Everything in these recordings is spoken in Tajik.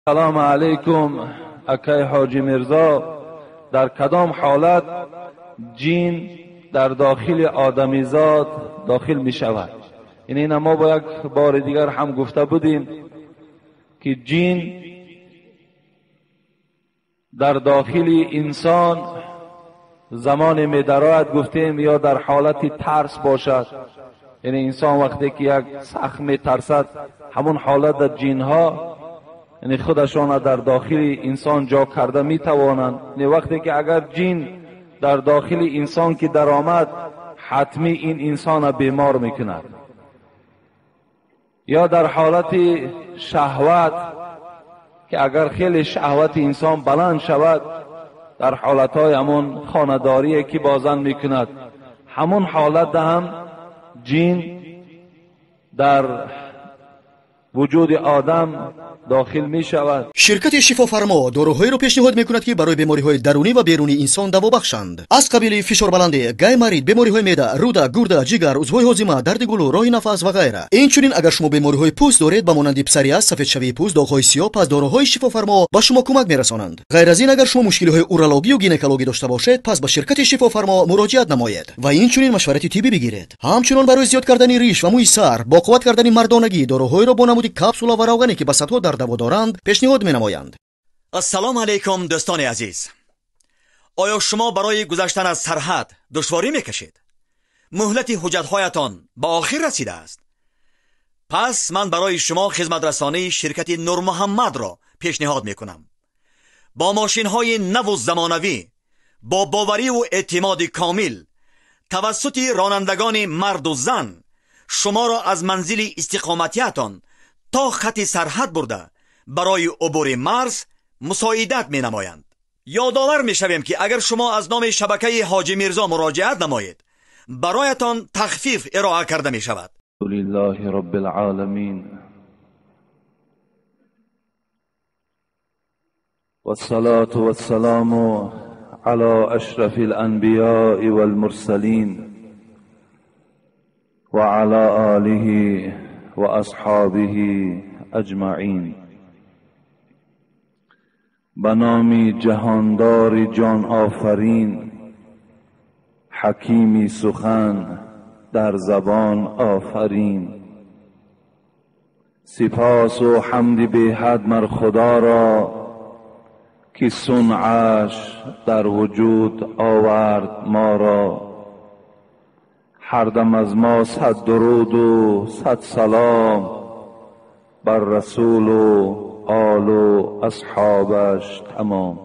Салом алейкум, акай Ҳоҷӣ Мирзо. Дар кадом ҳолат ҷин дар дохили одамизод дохил мешавад? Ина мо бо як бори дигар ҳам гуфта будем, ки ҷин дар дохили инсон замоне медарояд, гуфтем, ё дар ҳолати тарс бошад, яъне инсон вақте ки як сахт метарсад, ҳамон ҳолат дар ҷинҳо, яъне худашонро дар дохили инсон ҷо карда метавонанд. Яъне вақте ки агар ҷин дар дохили инсон ки даромад, ҳатмӣ ин инсонро бемор мекунад. Ё дар ҳолати шаҳват, ки агар хеле шаҳвати инсон баланд шавад, дар ҳолатҳои ҳамон хонадорие ки бозан мекунад, ҳамон ҳолат ҳам ҷин дар вуҷуди одам дохил мешавад. Ширкати Шифофармо доруҳоеро пешниҳод мекунад, ки барои бемориҳои дарунӣ ва берунии инсон даво бахшанд, аз қабили фишорбаландӣ, гайморит, бемориҳои меъда, рӯда, гурда, ҷигар, узвҳои ҳозима, дарди гулӯ, роҳи нафас ва ғайра. Инчунин, агар шумо бемориҳои пӯст доред, ба монанди псориаз, сафедшавии пӯст, доғҳои сиёҳ, пас доруҳои Шифофармо ба шумо кӯмак мерасонанд. Ғайр аз ин, агар шумо мушкилиҳои урологию гинекологӣ дошта бошед, пас ба ширкати Шифофармо муроҷиат намоед ва инчунин машварати тиббӣ бигиред. Ҳамчунон барои зиёд кардани риш ва мӯи сар, бо қувват кардани мардонагӣ доруҳоеро бо намуди капсула ва равғане, ки ба садҳо дард даво доранд, пешниҳод менамоянд. Ассалому алайкум, дӯстони азиз. Оё шумо барои гузаштан аз сарҳад душворӣ мекашед? Муҳлати ҳуҷҷатҳоятон ба охир расидааст? Пас ман барои шумо хизматрасонии ширкати Нурмуҳаммадро пешниҳод мекунам. Бо мошинҳои наву замонавӣ, бо бовариву эътимоди комил, тавассути ронандагони марду зан шуморо аз манзили истиқоматиятон то хати сарҳад бурда, барои убури марз мусоидат менамоянд. Ёдовар мешавем, ки агар шумо аз номи шабакаи Ҳоҷӣ Мирзо муроҷиат намоед, бароятон тахфиф ироа карда мешавад. لله رب العالمين، والصلاة والسلام على أشرف الأنبياء والمرسلين وعلى آله وأصحابه أجمعين. به نام جهاندار جان آفرین، حکیمی سخن در زبان آفرین. سپاس و حمد بی حد مر خدا را که صنعش در وجود آورد ما را. هر دم از ما صد درود و صد سلام بر رسول و آل و اصحابش تمام.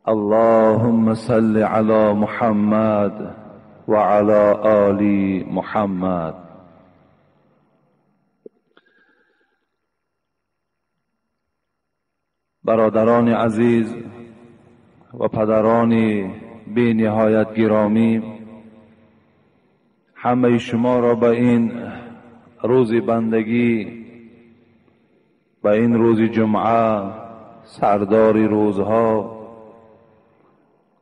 اللهم صل علی محمد و علی آل محمد. برادران عزیز و پدران بی نهایت گرامی، همه شما را به این روز بندگی، به این روز جمعه، سردار روزها،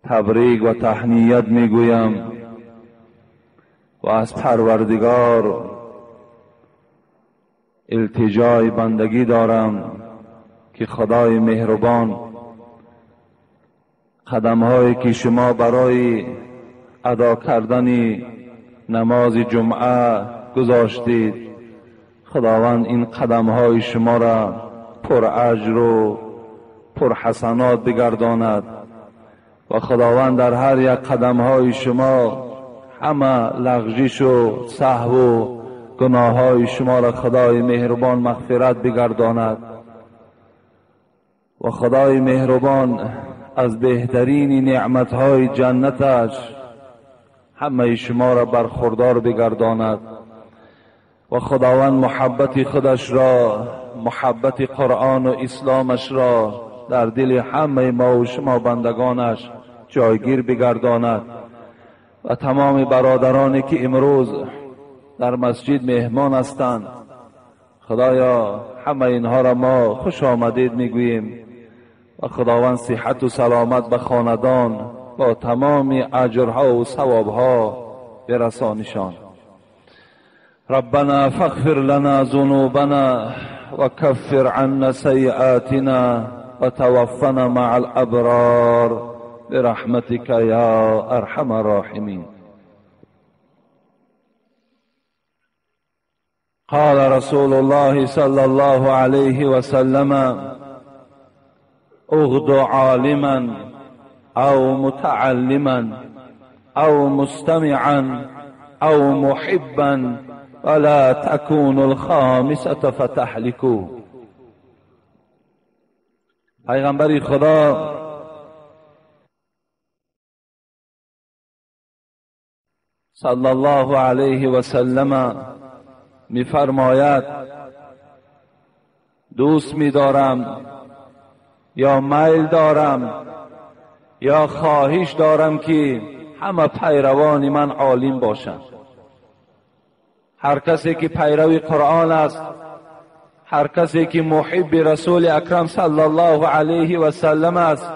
تبریک و تهنیت میگویم و از پروردگار التجای بندگی دارم که خدای مهربان قدمهایی که شما برای ادا کردن نماز جمعه گذاشتید، خداوند این قدمهای شما را پر اجر و پر حسنات بگرداند و خداوند در هر یک قدمهای شما همه لغزش و سهو و گناههای شما را خدای مهربان مغفرت بگرداند و خدای مهربان از بهترین نعمتهای جنتش همه شما را برخوردار بگرداند و خداوند محبت خودش را، محبت قرآن و اسلامش را در دل همه ما و شما بندگانش جایگیر بگرداند و تمام برادرانی که امروز در مسجد مهمان هستند، خدایا همه اینها را ما خوش آمدید میگوییم و خداوند صحت و سلامت به خاندان با تمام اجرها و ثوابها برسانشان. ربنا فاغفر لنا ذنوبنا وكفر عنا سيئاتنا وتوفنا مع الأبرار برحمتك يا أرحم الراحمين. قال رسول الله صلى الله عليه وسلم: اغد عالما أو متعلما أو مستمعا أو محبا ولا تكون الخامسة فتحلكوا. پیغمبر خدا صلی الله علیه و سلم میفرماید: دوست میدارم یا میل دارم یا خواهش دارم که همه پیروان من عالم باشند. هر کسی که پیروی قرآن است، هر کسی که محب رسول اکرم صلی الله علیه و سلم است،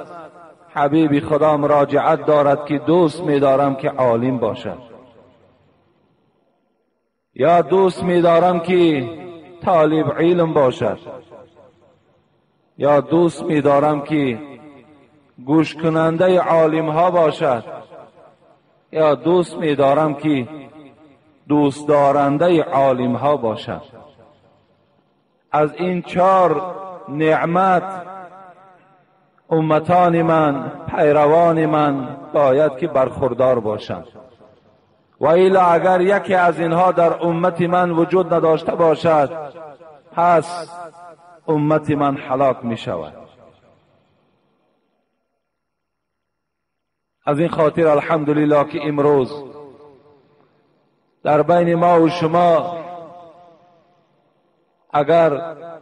حبیب خدا مراجعت دارد که دوست می‌دارم که عالم باشد، یا دوست می‌دارم که طالب علم باشد، یا دوست می‌دارم که گوش کننده عالم ها باشد، یا دوست می‌دارم که دوست دارنده عالم ها باشد. از این چهار نعمت امتان من، پیروان من باید که برخوردار باشند. و الا اگر یکی از اینها در امت من وجود نداشته باشد، پس امت من هلاک می شود. از این خاطر الحمدلله که امروز در بین ما و شما اگر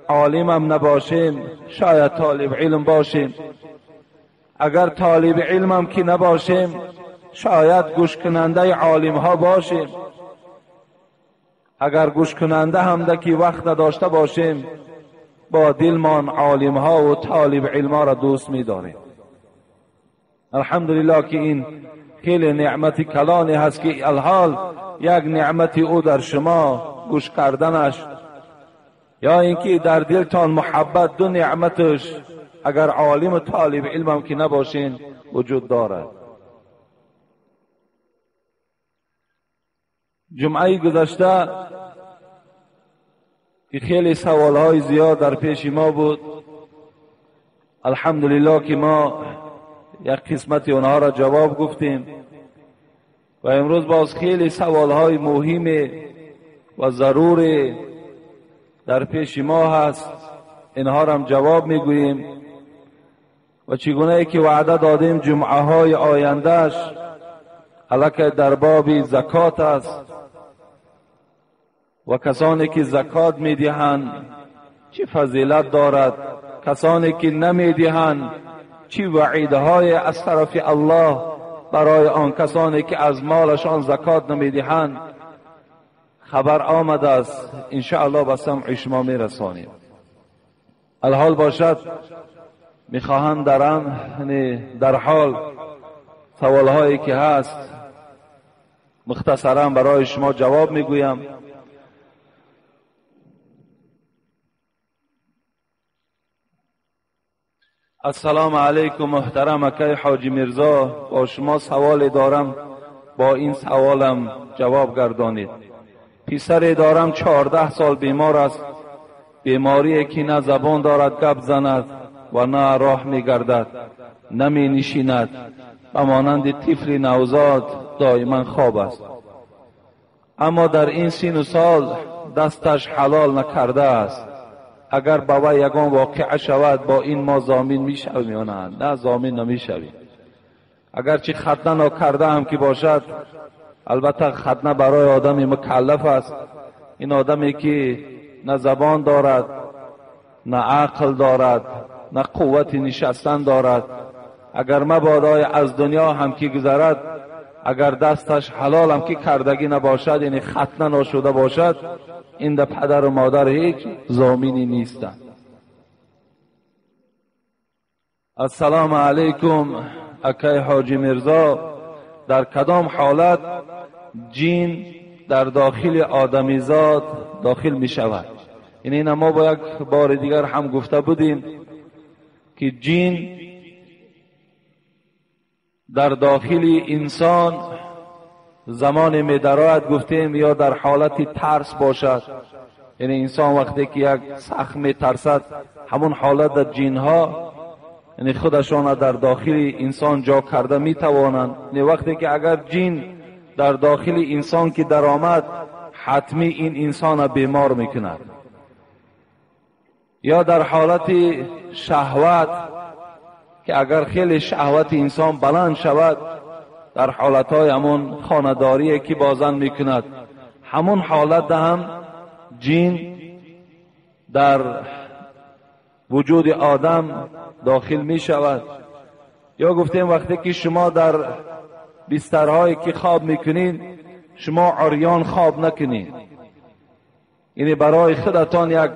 عالم هم نباشیم شاید طالب علم باشیم، اگر طالب علم هم که نباشیم شاید گوش کننده عالم ها باشیم، اگر گوش کننده هم ده که وقت نداشته باشیم با دلمان عالم ها و طالب علم ها را دوست می داریم. الحمدلله که این خیلی نعمت کلانی هست که الحال یک نعمت او در شما گوش کردنش یا اینکه در دلتان محبت، دو نعمتش اگر عالم و طالب علم هم که نباشین وجود دارد. جمعه گذشته که خیلی سوالهای زیاد در پیش ما بود، الحمدلله که ما یک قسمت اونها را جواب گفتیم و امروز باز خیلی سوالهای مهم و ضروری در پیش ما هست، اینها را هم جواب میگوییم. و چگونه که وعده دادیم جمعه های آیندهش علاکه در باب زکات است و کسانی که زکات میدهند چه فضیلت دارد، کسانی که نمیدهند چه وعیدهای از طرف الله برای آن کسانی که از مالشان زکات نمیدهند خبر آمده است. انشاءالله به سمع شما میرسانیم. الحال باشد میخواهم در حال سوالهایی که هست مختصرا برای شما جواب میگویم. السلام علیکم محترم اکای حاجی میرزا، با شما سوال دارم، با این سوالم جواب گردانید. پسری دارم 14 سال بیمار است، بیماری که نه زبان دارد گپ زند و نه راه میگردد، نمی نشیند و مانند طفل نوزاد دائما خواب است، اما در این سن و سال دستش حلال نکرده است. اگر به وی یگان واقعه شود با این ما ضامن میشویم یا نه؟ نه، ضامن نمیشویم. اگرچه ختنه نکرده هم که باشد، البته ختنه برای آدم مکلف است. این آدمی که نه زبان دارد، نه عقل دارد، نه قوت نشستن دارد، اگر مبادای از دنیا هم که گذرد، اگر دستش حلال هم که کردگی نباشد، یعنی ختنه نشده باشد، این ده پدر و مادر هیچ ضامنی نیستند. السلام علیکم اکای حاجی میرزا، در کدام حالت جین در داخل آدمیزاد داخل می شود؟ یعنی ما با یک بار دیگر هم گفته بودیم که جین در داخل انسان زمان میدراید گفتیم یا در حالت ترس باشد، یعنی انسان وقتی که یک سخت میترسد همون حالت در جینها یعنی خودشان در داخل انسان جا کرده میتوانند. یعنی وقتی که اگر جین در داخل انسان که در آمد حتمی این انسان بیمار میکند. یا در حالت شهوت که اگر خیلی شهوت انسان بلند شود در حالتهای همون خانه‌داری که بازن میکند همون حالت هم جین در وجود آدم داخل می شود. یا گفتیم وقتی که شما در بسترهایی که خواب میکنین شما عریان خواب نکنید، یعنی برای خودتان یک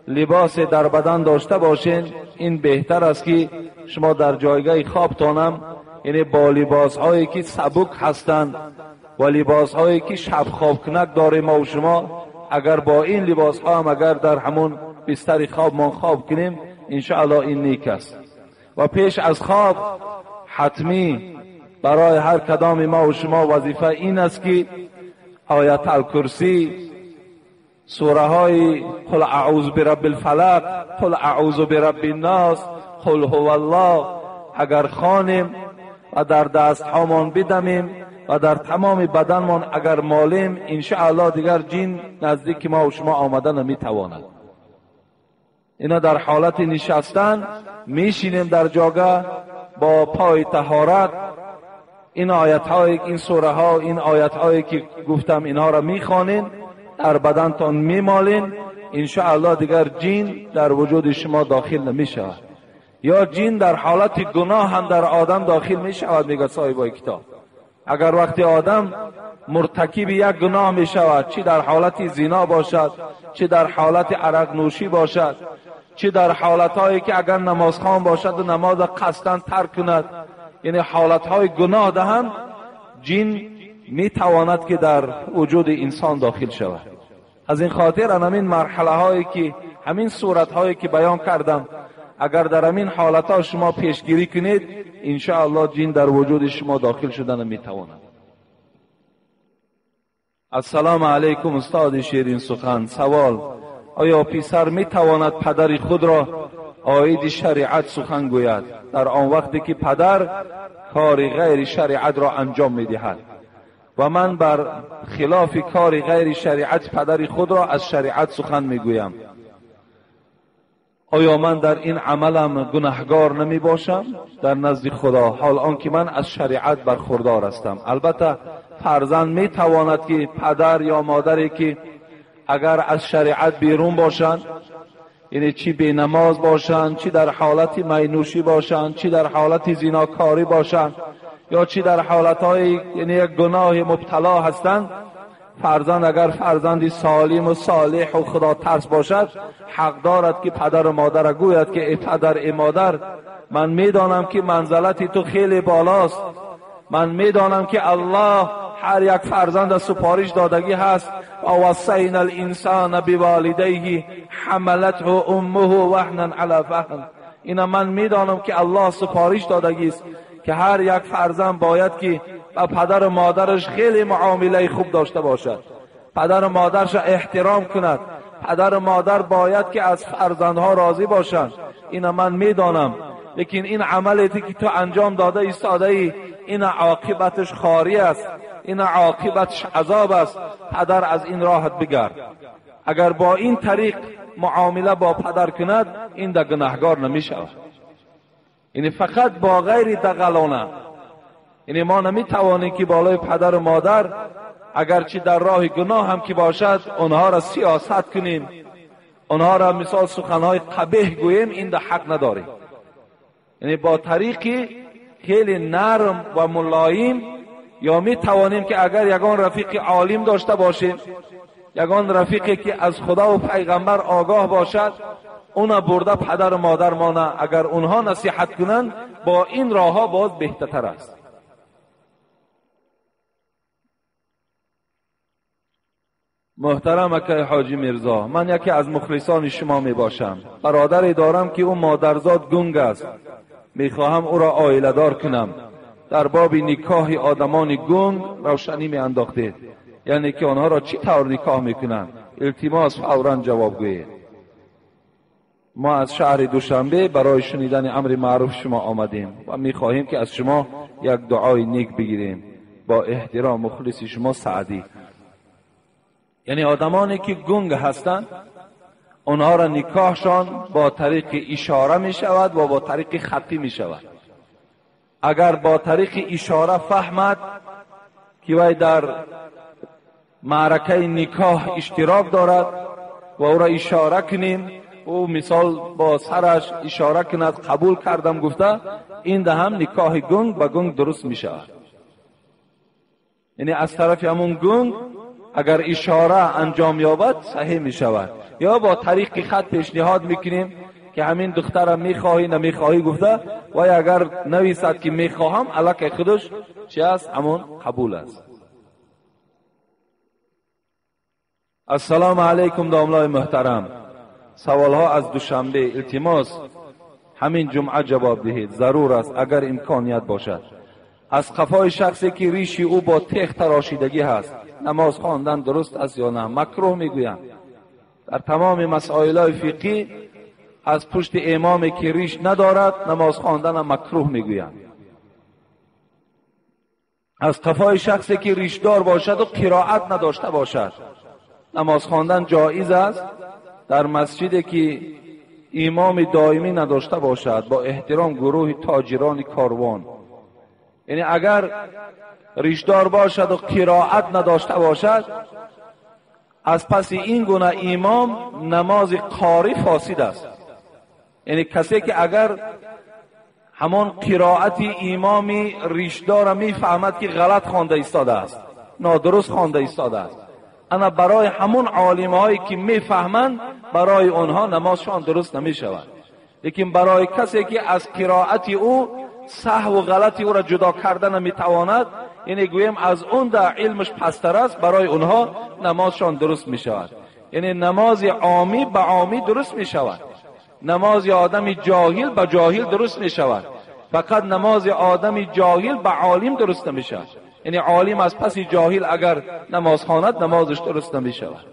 لباس در بدن داشته باشین، این بهتر است که شما در جایگاه خوابتانم یعنی با لباس هایی که سبک هستند و لباس هایی که شب خواب کنک داریم ما و شما، اگر با این لباس ها هم اگر در همون بستر خواب ما خواب کنیم انشاءالله این نیک است. و پیش از خواب حتمی برای هر کدام ما و شما وظیفه این است که آیت الکرسی، سوره های قل اعوذ برب الفلق، قل اعوذ برب الناس، قل هو الله اگر خوانیم و در دست هامان بدمیم و در تمام بدنمان اگر مالیم انشاءالله دیگر جین نزدیک ما و شما آمده نمیتواند. اینا در حالت نشستن میشینیم در جاگه با پای طهارت این آیت های این سوره ها این آیت هایی که گفتم اینها را میخوانین در بدنتان میمالین انشاءالله دیگر جین در وجود شما داخل نمیشود. یا جین در حالت گناه هم در آدم داخل میشود، میگه صاحب کتاب اگر وقتی آدم مرتکب یک گناه میشود، چی در حالت زنا باشد، چی در حالت عرق نوشی باشد، چی در حالتهایی که اگر نمازخوان باشد و نماز قصداً ترک کند، یعنی حالتهای گناه دهم جین میتواند که در وجود انسان داخل شود. از این خاطر همین مرحله هایی که همین صورت هایی که بیان کردم اگر در همین حالتها شما پیشگیری کنید انشاءالله جین در وجود شما داخل شدن میتواند. السلام علیکم استاد شیرین سخن. سوال: آیا پسر میتواند پدر خود را عاید شریعت سخن گوید در آن وقتی که پدر کار غیر شریعت را انجام میدهد و من بر خلاف کار غیر شریعت پدر خود را از شریعت سخن میگویم، آیا من در این عملم گناهگار نمی باشم در نزد خدا، حال آنکه من از شریعت برخوردار هستم؟ البته فرزند می تواند که پدر یا مادری که اگر از شریعت بیرون باشند، یعنی چی بی نماز باشند، چی در حالت مینوشی باشند، چی در حالت زیناکاری باشند، یا چی در حالتهای یعنی یک گناه مبتلا هستند، فرزند اگر فرزندی سالم و صالح و خدا ترس باشد حق دارد که پدر و مادر گوید که ای پدر ای مادر، من میدانم که منزلت تو خیلی بالاست، من میدانم که الله هر یک فرزند سپارش دادگی هست، و وصینا الانسان بوالدیه حملته امه وهنا علی وهن. اینا من میدانم که الله سپارش دادگی است که هر یک فرزند باید که با پدر و مادرش خیلی معامله خوب داشته باشد، پدر و مادرش احترام کند، پدر و مادر باید که از فرزندها راضی باشند. اینا من میدانم، لیکن این عملی که تو انجام داده ایستاده ای، این عاقبتش خاری است، این عاقبتش عذاب است، پدر از این راحت بگرد. اگر با این طریق معامله با پدر کند این در گناهگار نمی شود. یعنی فقط با غیر دغلانه، یعنی ما نمی توانیم که بالای پدر و مادر اگرچه در راه گناه هم که باشد آنها را سیاست کنیم، آنها را مثال سخنهای قبیح گوییم، این در حق نداریم. یعنی با طریقی خیلی نرم و ملایم، یا می توانیم که اگر یگان رفیق عالم داشته باشیم، یگان رفیقی که از خدا و پیغمبر آگاه باشد، اونا برده پدر و مادر مانه، اگر اونها نصیحت کنند با این راه ها باز بهتر است. Муҳтарам акай Ҳоҷӣ Мирзо, ман яке аз мухлисони шумо мебошам. Бародаре дорам ки ӯ модарзод гунг аст. Мехоҳам ӯро оиладор кунам. Дар боби никоҳи одамони гунг равшанӣ меандохтед, яъне ки онҳоро чӣ тавр никоҳ мекунанд? Илтимос фавран ҷавоб гӯед. Мо аз шаҳри Душанбе барои шунидани амри маъруф шумо омадем ва мехоҳем ки аз шумо як дуои нек бигирем. Бо эҳтиром мухлиси шумо Саъдӣ. Яъне одамоне ки гунг ҳастанд, онҳоро никоҳшон бо тариқи ишора мешавад ва бо тариқи хаттӣ мешавад. Агар бо тариқи ишора фаҳмад ки вай дар маъракаи никоҳ иштирок дорад ва ӯро ишора кунем, ӯ мисол бо сараш ишора кунад қабул кардам гуфта, ин даҳам никоҳи гунг ба гунг дуруст мешавад. Яъне аз тарафи ҳамун гунг агар ишора анҷом ёбад саҳеҳ мешавад. Ё бо тариқи хат пешниҳод мекунем ки ҳамин духтара мехоҳӣ намехоҳӣ гуфта, вай агар нависад ки мехоҳам, аллакай худаш чи аст, ҳамон қабул аст. Ассалому алайкум домлои муҳтарам. Саволҳо аз Душанбе. Илтимос ҳамин ҷумъа ҷавоб диҳед, зарур аст агар имконият бошад. Аз қафои шахсе ки риши ӯ бо тех тарошидагӣ ҳаст, намоз хондан дуруст аст ё на? Макрӯҳ мегӯянд. Дар тамоми масоилҳои фиқҳӣ аз пушти имоме ки риш надорад намоз хонданам макрӯҳ мегӯянд. Аз қафои шахсе ки ришдор бошад ва қироат надошта бошад намоз хондан ҷоиз аст дар масҷиде ки имоми доимӣ надошта бошад, бо эҳтиром гурӯҳи тоҷирони корвон. Яъне агар ришдор бошад ва қироат надошта бошад, аз паси ин гуна имом намози қорӣ фосид аст. Яъне касе ки агар ҳамон қироати имоми ришдорро мефаҳмад ки ғалат хонда истодааст, нодуруст хонда истодааст, ана барои ҳамон олимҳое ки мефаҳманд, барои онҳо намозшон дуруст намешавад. Лекин барои касе ки аз қироати ӯ саҳву ғалати ӯро ҷудо карда наметавонад, яъне гӯем аз он да илмаш пасттар аст, барои онҳо намозшон дуруст мешавад. Яъне намози омӣ ба омӣ дуруст мешавад, намози одами ҷоҳил ба ҷоҳил дуруст мешавад, фақат намози одами ҷоҳил ба олим дуруст намешавад. Яъне олим аз паси ҷоҳил агар намоз хонад, намозаш дуруст намешавад.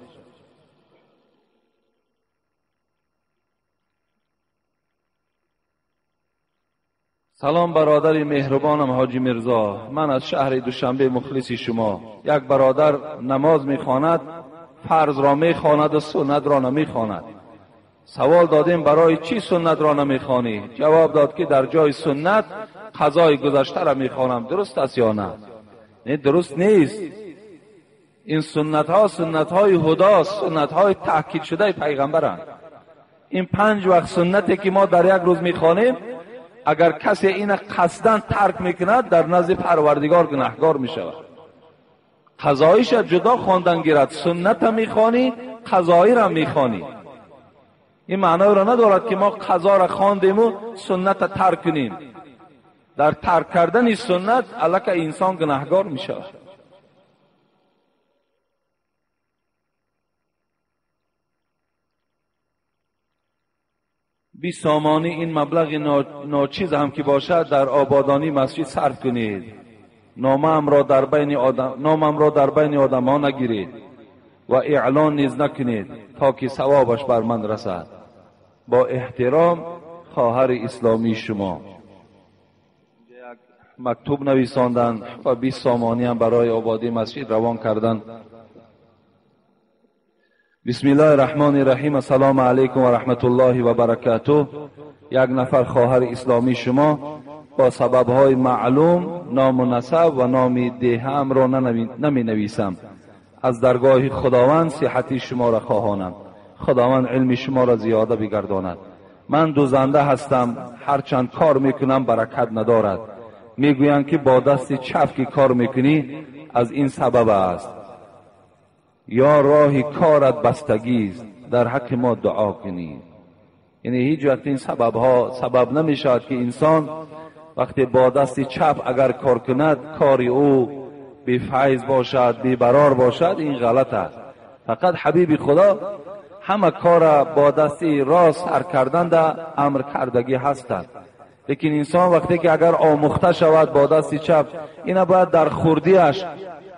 Салом бародари меҳрубонам Ҳоҷӣ Мирзо, ман аз шаҳри Душанбе мухлиси шумо. Як бародар намоз мехонад, фарзро мехонад ва суннатро намехонад. Савол додем барои чӣ суннатро намехонӣ? Ҷавоб дод ки дар ҷои суннат қазои гузаштаро мехонам. Дуруст аст ё на? Не, дуруст нест. Ин суннатҳо суннатҳои ҳудост, суннатҳои таъкид шудаи пайғамбаранд. Ин 5 вақт суннате ки мо дар як рӯз мехонем, агар касе ина қасдан тарк мекунад, дар назди Парвардигор гунаҳгор мешавад. Қазоиша ҷудо хондан гирад, сунната мехонӣ, қазоиро мехонӣ. Ин маъноеро надорад ки мо қазоро хондему сунната тарк кунем. Дар тарк кардани суннат аллакай инсон гунаҳгор мешавад. 20 сомонӣ ин маблағи ночиз ҳам ки бошад дар ободонии масҷид сарф кунед. Номамро дар байни одамҳо нагиред ва эълон низ накунед то ки савобаш бар ман расад. Бо эҳтиром хоҳари исломии шумо. Як мактуб нависонданд ва 20 сомонӣ ҳам барои ободии масҷид равон карданд. Бисмиллоҳи раҳмони раҳим. Ассалому алайкум ва раҳматуллоҳи ва баракатуҳ. Як нафар хоҳари исломии шумо бо сабабҳои маълум ному насаб ва номи деҳаамро наменависам. Аз даргоҳи Худованд сиҳати шуморо хоҳонам. Худованд илми шуморо зиёда бигардонад. Ман дузанда ҳастам, ҳарчанд кор мекунам баракат надорад. Мегӯянд ки бо дасти чап ки кор мекунӣ аз ин сабаб аст, ё роҳи корат бастагист, дар ҳаққи мо дуо кунӣ. Яъне ҳеҷ вақт ин сабабҳо сабаб намешавад ки инсон вақте бо дасти чап агар кор кунад, кори ӯ бефайз бошад, бебарор бошад. Ин ғалат аст. فقط حبیب خدا همه کار با دستی راست سر کردن در امر کردگی هستند. لیکن انسان وقتی که اگر آموخته شود با دست چپ، اینا باید در خوردیش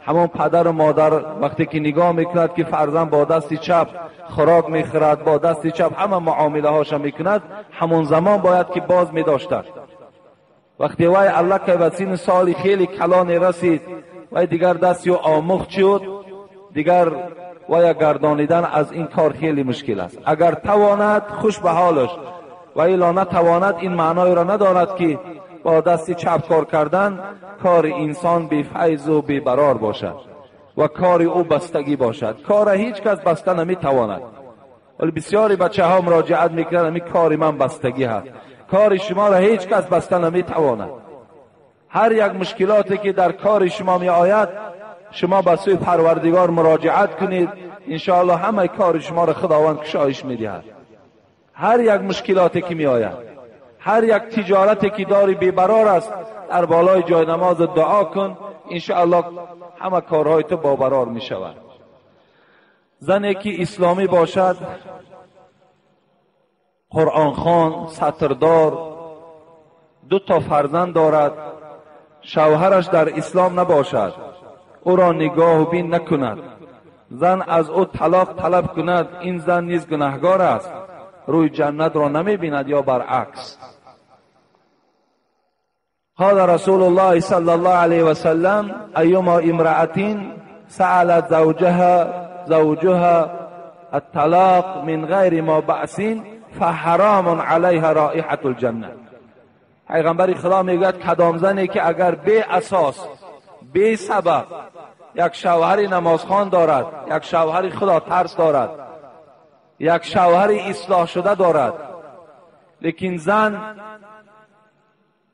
همون پدر و مادر وقتی که نگاه میکند که فرزند با دست چپ خوراک میخورد، با دست چپ همه معامله هاش میکند، همون زمان باید که باز میداشتند. وقتی وای الله که به سن سال خیلی کلان رسید، وای دیگر دستی آموخت شد، دیگر وای گردانیدن از این کار خیلی مشکل است. اگر تواند خوش به حالش، و الا نتواند این معنای را ندارد که با دست چپ کار کردن کار انسان بی فیض و بی برار باشد و کار او بستگی باشد. کار هیچ کس بسته نمیتواند. ولی بسیاری بچه ها مراجعت میکنند این کار من بستگی هست. کار شما را هیچ کس بسته نمیتواند. هر یک مشکلاتی که در کار شما می آید، شما به سوی پروردگار مراجعت کنید، انشاءالله همه کار شما را خداوند کشایش میدهد. هر یک مشکلاتی که می آید، هر یک تجارتی که داری بیبرار است، در بالای جای نماز دعا کن، انشاءالله همه کارهای تو بابرار می شود. زنی که اسلامی باشد، قرآن خوان، ستردار، 2 تا فرزند دارد، شوهرش در اسلام نباشد، او را نگاه و بین نکند، زن از او طلاق طلب کند، این زن نیز گناهگار است، روی جنت را نمی بیند یا برعکس. قال رسول الله صلی الله علیه و سلم ایما امرأة سألت زوجها الطلاق من غیر ما بأس فحرام علیها رائحة الجنه. پیغمبر خدا میگوید کدام زنی که اگر بی اساس بی سبب یک شوهر نمازخوان دارد، یک شوهر خدا ترس دارد، یک شوهر اصلاح شده دارد، لیکن زن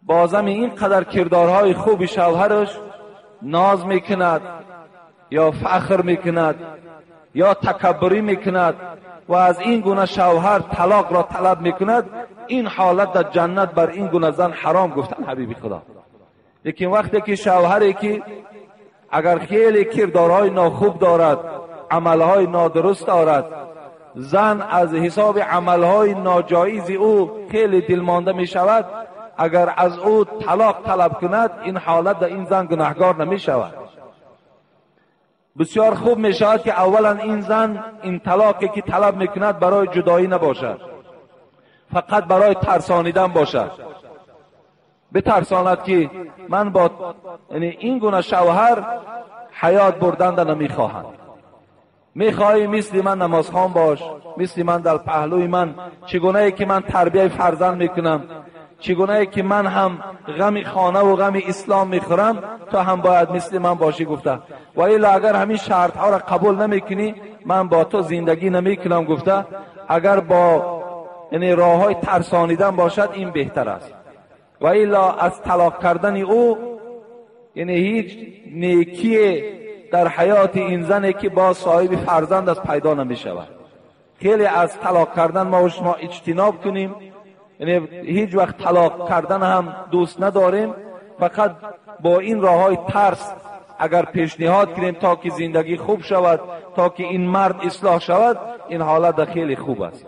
بازم اینقدر کردارهای خوب شوهرش ناز میکند یا فخر میکند یا تکبری میکند و از این گونه شوهر طلاق را طلب میکند، این حالت در جنت بر این گونه زن حرام گفتن حبیب خدا. لیکن وقتی که شوهری که اگر خیلی کردارهای ناخوب دارد، عملهای نادرست دارد، زن از حساب عملهای ناجایز او خیلی دلمانده می شود، اگر از او طلاق طلب کند، این حالت در این زن گناهگار نمی شود. بسیار خوب می شود که اولا این زن این طلاقی که طلب می کند برای جدایی نباشد، فقط برای ترسانیدن باشد، بترساند که من با یعنی این گونه شوهر حیات بردن نمی خواهم، میخواهی مثل من نمازخوان باش، مثل من در پهلوی من، چگونه ای که من تربیه فرزند میکنم، چگونه ای که من هم غم خانه و غم اسلام میخورم، تو هم باید مثل من باشی گفته. و الا اگر همین شرط ها را قبول نمیکنی، من با تو زندگی نمیکنم گفته. اگر با یعنی راه های ترسانیدن باشد این بهتر است. و الا از طلاق کردن او یعنی هیچ نیکی در حیات این زنی که با صاحب فرزند است پیدا نمی شود. خیلی از طلاق کردن ما و شما اجتناب کنیم، یعنی هیچ وقت طلاق کردن هم دوست نداریم، فقط با این راه های ترس اگر پیشنهاد کنیم تا که زندگی خوب شود، تا که این مرد اصلاح شود، این حالت خیلی خوب است.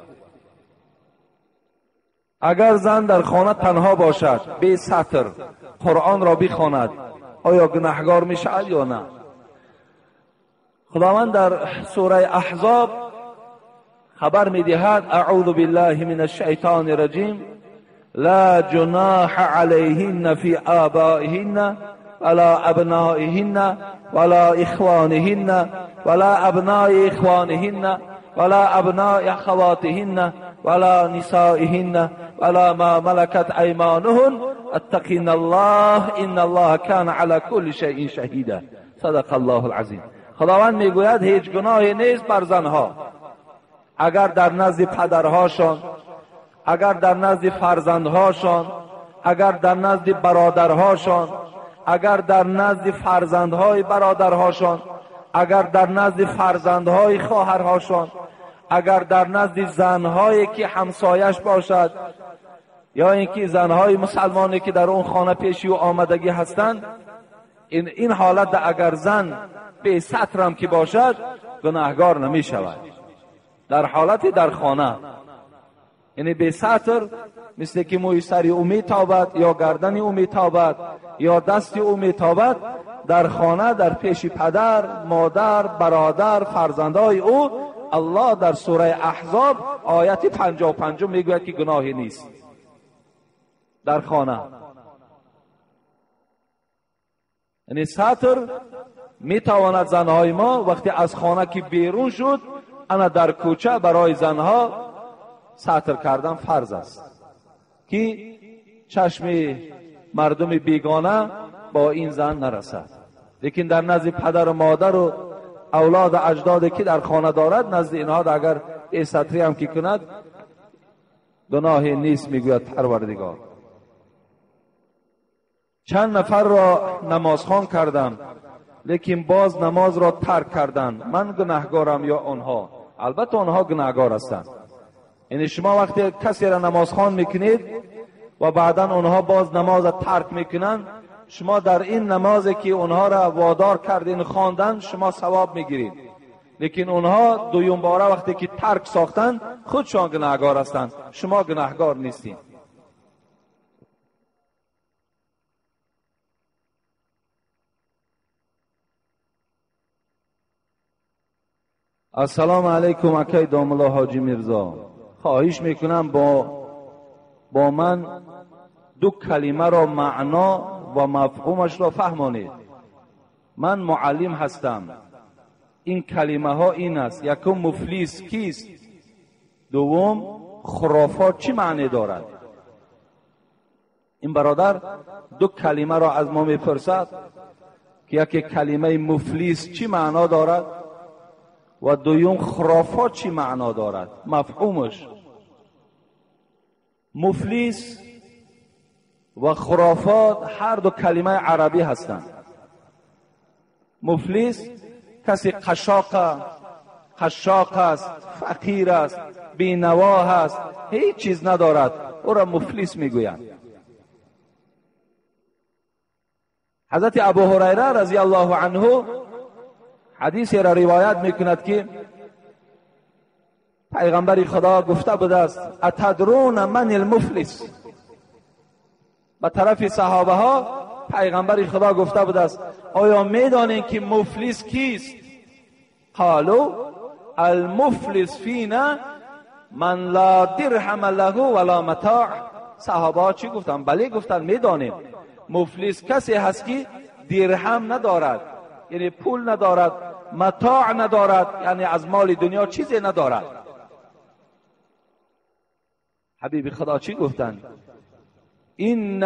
اگر زن در خانه تنها باشد، بی ستر قرآن را بخواند، آیا گناهگار می شود یا نه؟ خداوند در سوره احزاب خبر میدهد، اعوذ بالله من الشیطان الرجیم، لا جناح علیهن فی آبائهن ولا ابنائهن ولا اخوانهن ولا ابناء اخوانهن ولا ابناء اخواتهن ولا نسائهن ولا ما ملكت ایمانهن اتقین الله ان الله كان على كل شیء شهیدا. صدق الله العظیم. خداوند میگوید هیچ گناهی نیست بر زنها اگر در نزد پدرهاشان، اگر در نزد فرزندهاشان، اگر در نزد برادرهاشان، اگر در نزد فرزندهای برادرهاشان، اگر در نزد فرزندهای خواهرهاشان، اگر در نزد زنهایی که همسایش باشد یا اینکه زنهای مسلمانی که در اون خانه پیشی و آمدگی هستند، این حالت اگر زن به ستر هم که باشد گناهگار نمی شود. در حالت در خانه، یعنی به ستر، مثل که موی سری او میتابد یا گردن او میتابد یا دست او میتابد، در خانه در پیش پدر، مادر، برادر، فرزندای او، الله در سوره احزاب آیت 55 میگوید که گناهی نیست در خانه. یعنی ستر میتواند زنهای ما وقتی از خانه که بیرون شد، انا در کوچه برای زنها ستر کردن فرض است که چشم مردم بیگانه با این زن نرسد. لیکن در نزد پدر و مادر و اولاد و اجداد که در خانه دارد، نزد اینها اگر ستری هم که کند گناهی نیست، میگوید پروردگار. چند نفر را نمازخوان کردم لیکن باز نماز را ترک کردند، من گناهگارم یا آنها؟ البته آنها گناهگار هستند. یعنی شما وقتی کسی را نمازخوان میکنید و بعدا آنها باز نماز را ترک میکنند، شما در این نمازی که آنها را وادار کردین خواندن شما ثواب میگیرید، لیکن آنها دویم باره وقتی که ترک ساختند خودشان گناهگار هستند، شما گناهگار نیستید. السلام علیکم اکای داملا حاجی میرزا، خواهش میکنم با من دو کلمه را معنا و مفهومش را فهمانید. من معلم هستم. این کلمه ها این است: یکم مفلس کیست، دوم خرافات چی معنی دارد. این برادر دو کلمه را از ما میپرسد که یکی کلمه مفلس چی معنا دارد و دوم خرافات چی معنا دارد، مفهومش. مفلس و خرافات هر دو کلمه عربی هستند. مفلس کسی قشاق است، فقیر است، بینوا است، هیچ چیز ندارد، او را مفلس میگویند. حضرت ابو هریره رضی الله عنه حدیثی را روایت میکند که پیغمبر خدا گفته بوده است: اتدرون من المفلس؟ به طرف صحابه ها پیغمبر خدا گفته بوده است: آیا میدانید که مفلس کیست؟ قالوا المفلس فینا من لا درهم له ولا متاع. صحابه ها چی گفتن؟ بله گفتن میدانیم، مفلس کسی هست که درهم ندارد، یعنی پول ندارد، متاع ندارد، یعنی از مال دنیا چیزی ندارد. حبیب خدا چی گفتن؟ این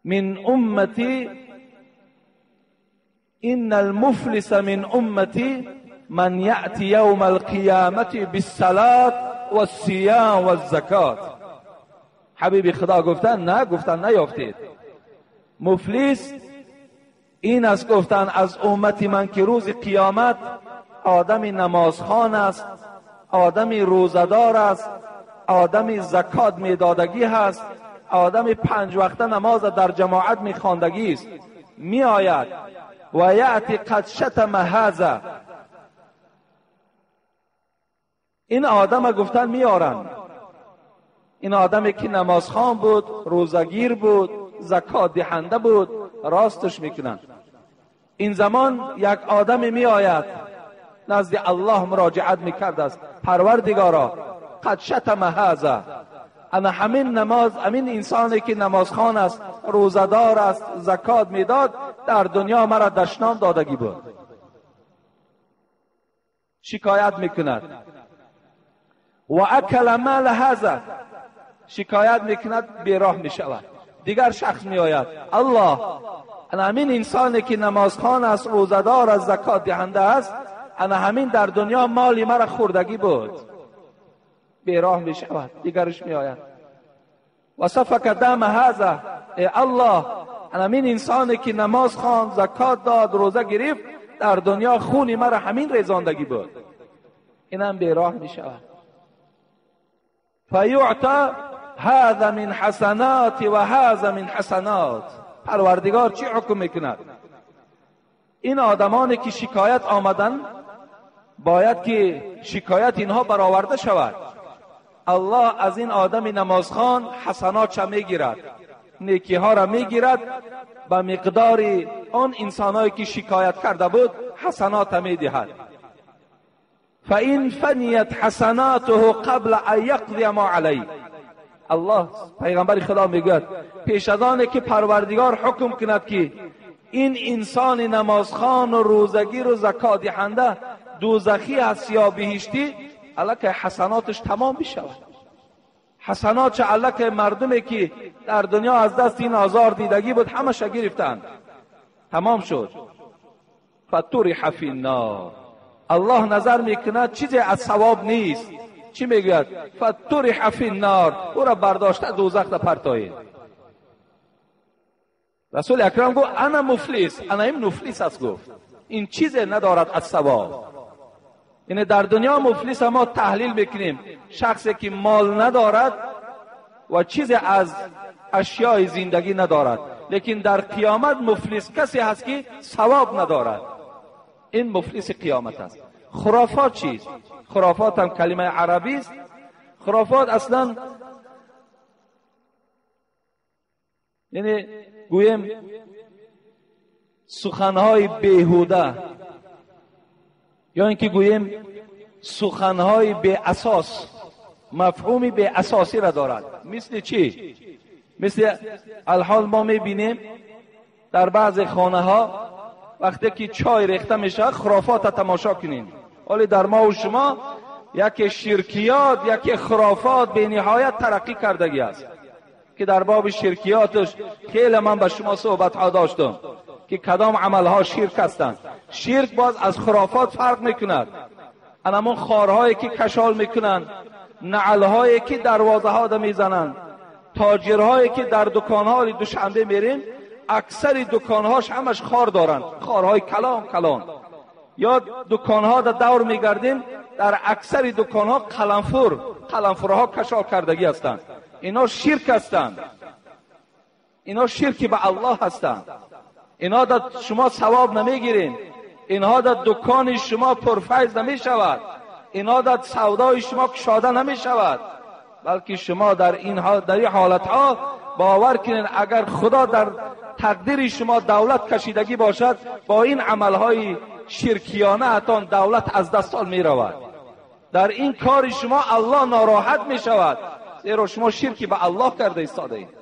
من امتی، ان المفلس من امتی من یأتی یوم القیامة بالصلاة والصیام والزکات. حبیب خدا گفتن نه، گفتن نیافتید. مفلس این است گفتن از امتی من که روز قیامت آدم نمازخوان است، آدم روزدار است، آدم زکات میدادگی هست، آدم 5 وقته نماز در جماعت میخواندگی است، میآید و یأتی قد شتم هذا. این آدم گفتن میارن، این آدمی که نمازخوان بود، روزگیر بود، زکات دهنده بود، راستش میکنن. این زمان یک آدم میآید نزد الله مراجعت میکرد است: پروردگارا قد شتم هذا، انا همین نماز، همین انسانی که نمازخوان است، روزدار است، زکات میداد، در دنیا مرا دشنام دادگی بود. شکایت میکند. و اکل مال هذا، شکایت میکند، بیراه میشود. دیگر شخص میآید: الله، انا همین انسانی که نمازخوان است، روزدار است، زکات دهنده است، انا همین در دنیا مالی مرا خوردگی بود. بیراه می شود. دیگرش می آید: و سفک دم هذا، ای الله، انا همین انسانی که نماز خواند، زکات داد، روزه گرفت، در دنیا خونی مرا همین ریزاندگی بود. اینم بیراه می شود. فیعطی هذا من حسنات و هذا من حسنات. پروردگار چی حکم میکند؟ این آدمانی که شکایت آمدن باید که شکایت اینها برآورده شود. الله از این آدم نمازخوان حسنات چه میگیرد، نیکی ها را میگیرد، به مقدار آن انسانهایی که شکایت کرده بود حسنات میدهد. فإن فنیت حسناته قبل ان یقضی ما علیه. الله پیغمبر خدا میگوید پیش از آن که پروردگار حکم کند که این انسان نمازخوان و روزگیر و زکات دهنده دوزخی است یا بهشتی، الکه حسناتش تمام بشود. حسنات چه الکه مردمی که در دنیا از دست این آزار دیدگی بود همش گرفتند، تمام شد. فطرح فی النار. الله نظر میکند چیزی از ثواب نیست. چی میگوید؟ فطرح فی النار، او را برداشته دوزخ در پرتایید. رسول اکرم گفت انا مفلس، انا این مفلس است. گفت این چیزی ندارد از ثواب. یعنی در دنیا مفلس ما تحلیل میکنیم شخصی که مال ندارد و چیزی از اشیای زندگی ندارد، لیکن در قیامت مفلس کسی هست که ثواب ندارد. این مفلس قیامت است. خرافات چیست؟ خرافات هم کلمه عربی است. خرافات اصلا یعنی گویم سخنهای بیهوده، یا اینکه گوییم سخنهای بی اساس، مفهوم بی اساسی را دارد. مثل چی؟ مثل الحال ما میبینیم در بعض خانه ها وقتی که چای ریخته میشه خرافات را تماشا کنیم. ولی در ما و شما یکی شرکیات، یکی خرافات به نهایت ترقی کردگی است که در باب شرکیاتش خیلی من به شما صحبت ها داشتم که کدام عملها شرک هستند. شرک باز از خرافات فرق میکند. همون خارهایی که کشال میکنند، نعلهایی که دروازه ها میزنند، تاجرهایی که در دکانها دوشنبه میریم اکثر دکانهاش همش خار دارند، خارهای کلان کلان. یا دکانها در دور میگردیم در اکثر دکانها قلمفورها کشال کردگی هستند. اینا شرک هستند، اینا شرکی به الله هستند. اینا در شما ثواب نمیگیرین، اینها در دکان شما پرفیض نمی شود، اینها در سودای شما کشاده نمی شود، بلکه شما در این حالت ها باور کنین اگر خدا در تقدیر شما دولت کشیدگی باشد، با این عملهای شرکیانه اتان دولت از دستان می رود. در این کار شما الله ناراحت می شود، زیرا شما شرکی به الله کرده ایستاده اید.